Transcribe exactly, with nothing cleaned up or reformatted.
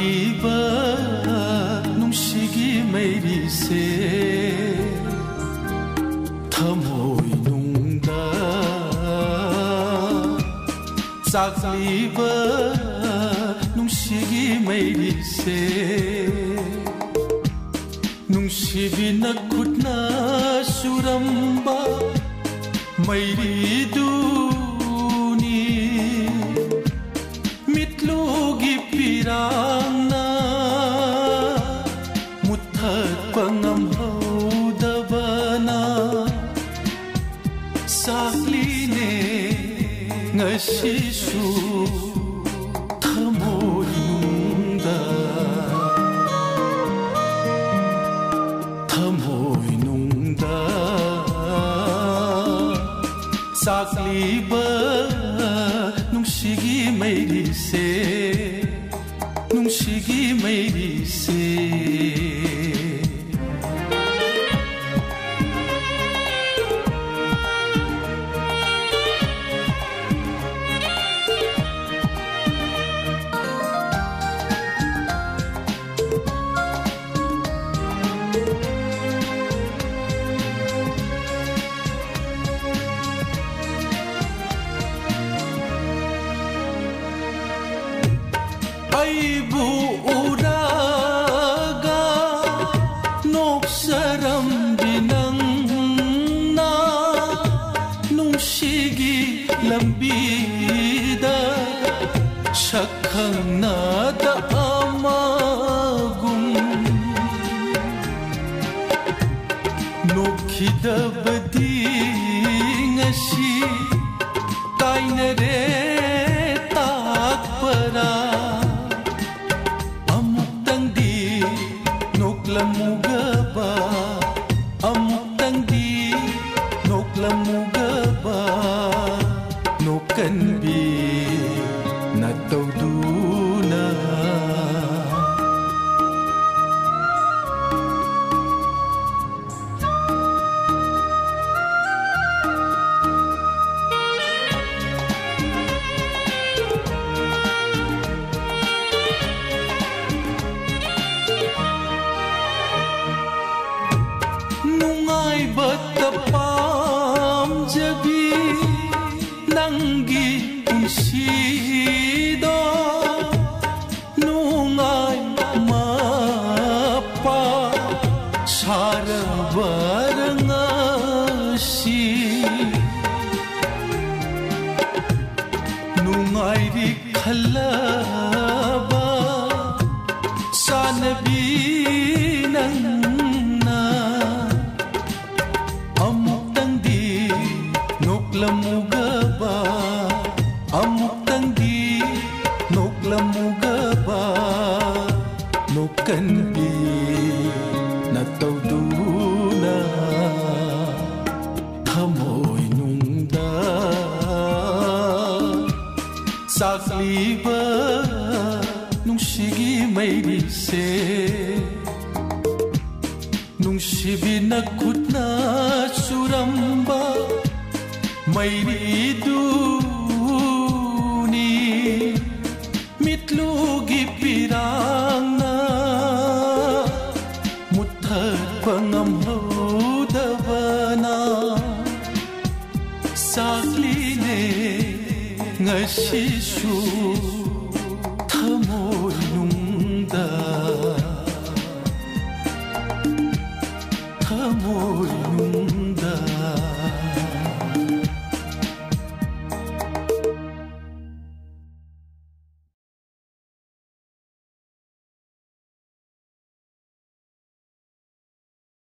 ꯏꯕ ꯅꯨꯡꯁꯤꯒꯤ ꯃꯩꯔꯤꯁꯦ, ꯊꯃꯣꯏ ꯅꯨꯡꯗ ꯆꯥꯛꯂꯤꯕ ꯅꯨꯡꯁꯤꯒꯤ ꯃꯩꯔꯤꯁꯦ, ꯅꯨꯡꯁꯤꯕꯤꯅ ꯈꯨꯠꯅ ꯁꯨꯔꯝꯕ ꯃꯩꯔꯤꯗꯨꯅꯤ꯫ ꯃꯤꯠꯂꯨꯒꯤ ꯄꯤꯔꯥꯡꯅ ꯃꯨꯠꯊꯠꯄ ꯉꯝꯍꯧꯗꯕꯅ ꯆꯥꯛꯂꯤꯅꯦ ꯉꯁꯤꯁꯨ ꯊꯃꯣꯏꯅꯨꯡꯗ, ꯊꯃꯣꯏꯅꯨꯡꯗ ꯆꯥꯛꯂꯤꯕ ꯅꯨꯡꯁꯤꯒꯤ ꯃꯩꯔꯤꯁꯦ, ꯅꯨꯡꯁꯤꯒꯤ ꯃꯩꯔꯤꯁꯦ꯫ ꯑꯩꯕꯨ ꯎꯔꯒ ꯅꯣꯛꯆꯔꯝꯕꯤ ꯅꯪꯅ ꯅꯨꯡꯁꯤꯒꯤ ꯂꯝꯕꯤꯗ ꯁꯛ ꯈꯪꯅꯗ ꯑꯃꯒꯨꯝ ꯅꯣꯛꯈꯤꯗꯕꯗꯤ ꯉꯁꯤ ꯀꯥꯏꯅꯔꯦ ꯇꯥꯛꯄꯔꯥ? ꯑꯃꯨꯛꯇꯪꯗꯤ ꯅꯣꯛꯂꯝꯃꯨꯒꯕ, ꯑꯃꯨꯛꯇꯪꯗꯤ ꯅꯣꯛꯂꯝꯃꯨꯒꯕ, ꯅꯣꯛꯀꯟꯕꯤ ꯅꯇꯧꯗꯨꯅ꯫ ꯅꯨꯡꯉꯥꯏꯕꯇ ꯄꯥꯝꯖꯕꯤ ꯅꯪꯒꯤ ꯄꯨꯟꯁꯤꯗꯣ ꯅꯨꯡꯉꯥꯏ ꯃꯄꯥ ꯁꯥꯔꯕꯔ ꯉꯁꯤ꯫ ꯅꯨꯡꯉꯥꯏꯔꯤ ꯈꯜꯂꯕ ꯆꯥꯟꯅꯕꯤ ꯅꯪꯅ ꯑꯃꯨꯛꯇꯪꯗꯤ ꯅꯣꯛꯂꯝꯃꯨꯒꯕ, ꯑꯃꯨꯛꯇꯪꯗꯤ ꯅꯣꯛꯂꯝꯃꯨꯒꯕ, ꯅꯣꯛꯀꯟꯕꯤ ꯅꯇꯧꯗꯨꯅ ꯊꯃꯣꯏꯅꯨꯡꯗ ꯆꯥꯛꯂꯤꯕ ꯅꯨꯡꯁꯤꯒꯤ ꯃꯩꯔꯤꯁꯦ꯫ ꯅꯨꯡꯁꯤꯕꯤꯅ ꯈꯨꯠꯅ ꯆꯨꯔꯝꯕ ꯃꯩꯔꯤꯗꯨꯅꯤ ꯃꯤꯠꯂꯨꯒꯤ ꯄꯤꯔꯥꯡꯅ ꯃꯨꯠꯊꯠꯄ ꯉꯝꯍꯧꯗꯕꯅ ꯆꯥꯛꯂꯤꯅꯦ ꯉꯁꯤꯁꯨ ꯊꯃꯣꯏꯅꯨꯡ